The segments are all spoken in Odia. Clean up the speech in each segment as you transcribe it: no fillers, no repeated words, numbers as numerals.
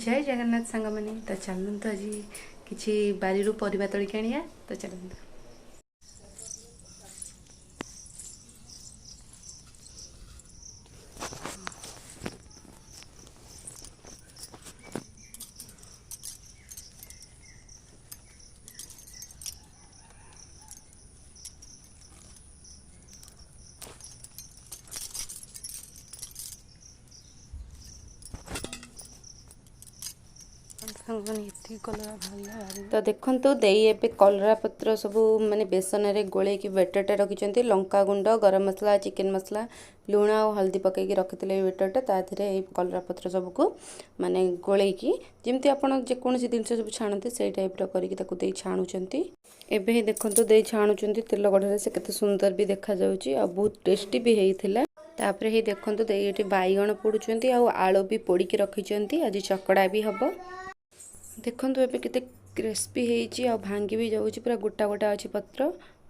ଜୟ ଜଗନ୍ନାଥ ସାଙ୍ଗମାନେ। ତ ଚାଲନ୍ତୁ, ଆଜି କିଛି ବାରିରୁ ପରିବା ତୋଳିକି ଆଣିବା। ତ ଚାଲନ୍ତୁ। ସାଙ୍ଗମାନେ, ଏତିକି କଲରା ବାହାରିଲା ବାରିରୁ। ତ ଦେଖନ୍ତୁ, ଦେଇ ଏବେ କଲରା ପତ୍ର ସବୁ ମାନେ ବେସନରେ ଗୋଳେଇକି ବେଟରଟା ରଖିଛନ୍ତି। ଲଙ୍କା ଗୁଣ୍ଡ, ଗରମ ମସଲା, ଚିକେନ ମସଲା, ଲୁଣ ଆଉ ହଳଦୀ ପକାଇକି ରଖିଥିଲେ ଏଇ ବେଟରଟା। ତା ଦେହରେ ଏଇ କଲରା ପତ୍ର ସବୁକୁ ମାନେ ଗୋଳେଇକି, ଯେମିତି ଆପଣ ଯେକୌଣସି ଜିନିଷ ସବୁ ଛାଣନ୍ତି, ସେଇ ଟାଇପ୍ର କରିକି ତାକୁ ଦେଇ ଛାଣୁଛନ୍ତି। ଏବେ ହିଁ ଦେଖନ୍ତୁ, ଦେଇ ଛାଣୁଛନ୍ତି ତେଲ କଢ଼ାରେ। ସେ କେତେ ସୁନ୍ଦର ବି ଦେଖାଯାଉଛି ଆଉ ବହୁତ ଟେଷ୍ଟି ବି ହେଇଥିଲା। ତାପରେ ହେଇ ଦେଖନ୍ତୁ, ଦେଇ ଏଠି ବାଇଗଣ ପୋଡ଼ୁଛନ୍ତି ଆଉ ଆଳୁ ବି ପୋଡ଼ିକି ରଖିଛନ୍ତି। ଆଜି ଚକଡ଼ା ବି ହେବ। ଦେଖନ୍ତୁ, ଏବେ କେତେ କ୍ରିସ୍ପି ହେଇଛି ଆଉ ଭାଙ୍ଗି ବି ଯାଉଛି, ପୁରା ଗୋଟା ଗୋଟା ଅଛି ପତ୍ର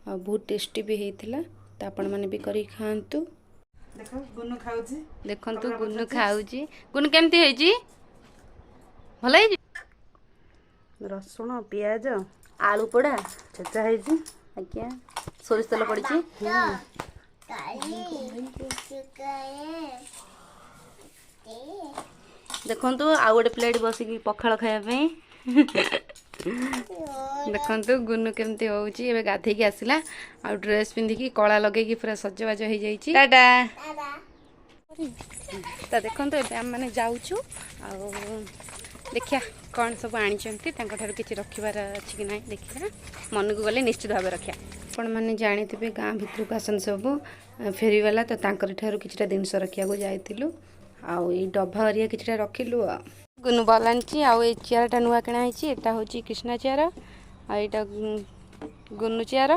ଆଉ ବହୁତ ଟେଷ୍ଟି ବି ହେଇଥିଲା। ତ ଆପଣମାନେ ବି କରିକି ଖାଆନ୍ତୁ। ଦେଖ, ଗୁନୁ ଖାଉଛି। ଦେଖନ୍ତୁ। କଲରା ପତ୍ର ଗୁନୁ ଚିପ୍ସ। ଖାଉଛି। ଗୁନୁ, କେମିତି ହେଇଛି? ଭଲ ହେଇଛି? ରସୁଣ, ପିଆଜ, ଆଳୁ ପୋଡ଼ା। ଛେଚା ହେଇଛି। ଆଜ୍ଞା, ସୋରିଷ ତେଲ ପଡ଼ିଛି। କାଲି ଚୁକାଏ। ଦେଖନ୍ତୁ, ଆଉ ଗୋଟେ ପ୍ଲେଟ୍ ବସିକି ପଖାଳ ଖାଇବା ପାଇଁ। ଦେଖନ୍ତୁ, ଗୁନୁ କେମିତି ହେଉଛି। ଏବେ ଗାଧେଇକି ଆସିଲା ଆଉ ଡ୍ରେସ୍ ପିନ୍ଧିକି, କଳା ଲଗେଇକି ପୁରା ସଜବାଜ ହେଇଯାଇଛି। ଟାଟା। ତ ଦେଖନ୍ତୁ, ଏବେ ଆମେମାନେ ଯାଉଛୁ ଆଉ ଦେଖିବା କ'ଣ ସବୁ ଆଣିଛନ୍ତି। ତାଙ୍କଠାରୁ କିଛି ରଖିବାର ଅଛି କି ନାହିଁ ଦେଖିବା। ମନକୁ ଗଲେ ନିଶ୍ଚିତ ଭାବେ ରଖିବା। ଆପଣମାନେ ଜାଣିଥିବେ, ଗାଁ ଭିତରକୁ ଆସନ୍ତି ସବୁ ଫେରିବାଲା, ତ ତାଙ୍କରି ଠାରୁ କିଛିଟା ଜିନିଷ ରଖିବାକୁ ଯାଇଥିଲୁ ଆଉ ଏଇ ଡଭା ହରିଆ କିଛିଟା ରଖିଲୁ। ଆଉ ଗୁନୁ ବଲ୍ ଆଣିଛି ଆଉ ଏଇ ଚେୟାରଟା ନୂଆ କିଣା ହେଇଛି। ଏଇଟା ହେଉଛି କୃଷ୍ଣା ଚେୟାର ଆଉ ଏଇଟା ଗୁନୁ ଚେୟାର।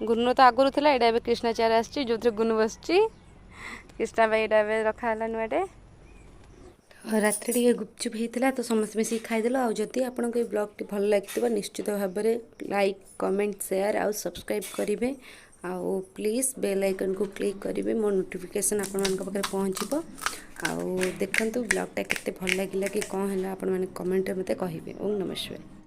ଗୁନୁ ତ ଆଗରୁ ଥିଲା, ଏଇଟା ଏବେ କୃଷ୍ଣା ଚେୟାର ଆସିଛି, ଯେଉଁଥିରେ ଗୁନୁ ବସୁଛି। କୃଷ୍ଣା ପାଇଁ ଏଇଟା ଏବେ ରଖା ହେଲା ନୂଆଟେ। ରାତିରେ ଟିକେ ଗୁପଚୁପ୍ ହେଇଥିଲା, ତ ସମସ୍ତେ ମିଶିକି ଖାଇଦେଲୁ। ଆଉ ଯଦି ଆପଣଙ୍କୁ ଏଇ ବ୍ଲଗ୍ଟି ଭଲ ଲାଗିଥିବ, ନିଶ୍ଚିତ ଭାବରେ ଲାଇକ୍, କମେଣ୍ଟ, ସେୟାର ଆଉ ସବସ୍କ୍ରାଇବ୍ କରିବେ। ଆଉ ପ୍ଲିଜ୍ ବେଲ୍ ଆଇକନ୍କୁ କ୍ଲିକ୍ କରିବେ, ମୋ ନୋଟିଫିକେସନ୍ ଆପଣମାନଙ୍କ ପାଖରେ ପହଞ୍ଚିବ। ଆଉ ଦେଖନ୍ତୁ, ବ୍ଲଗ୍ଟା କେତେ ଭଲ ଲାଗିଲା କି କ'ଣ ହେଲା, ଆପଣମାନେ କମେଣ୍ଟରେ ମୋତେ କହିବେ। ଓଁ ନମଃ ଶିବାୟ।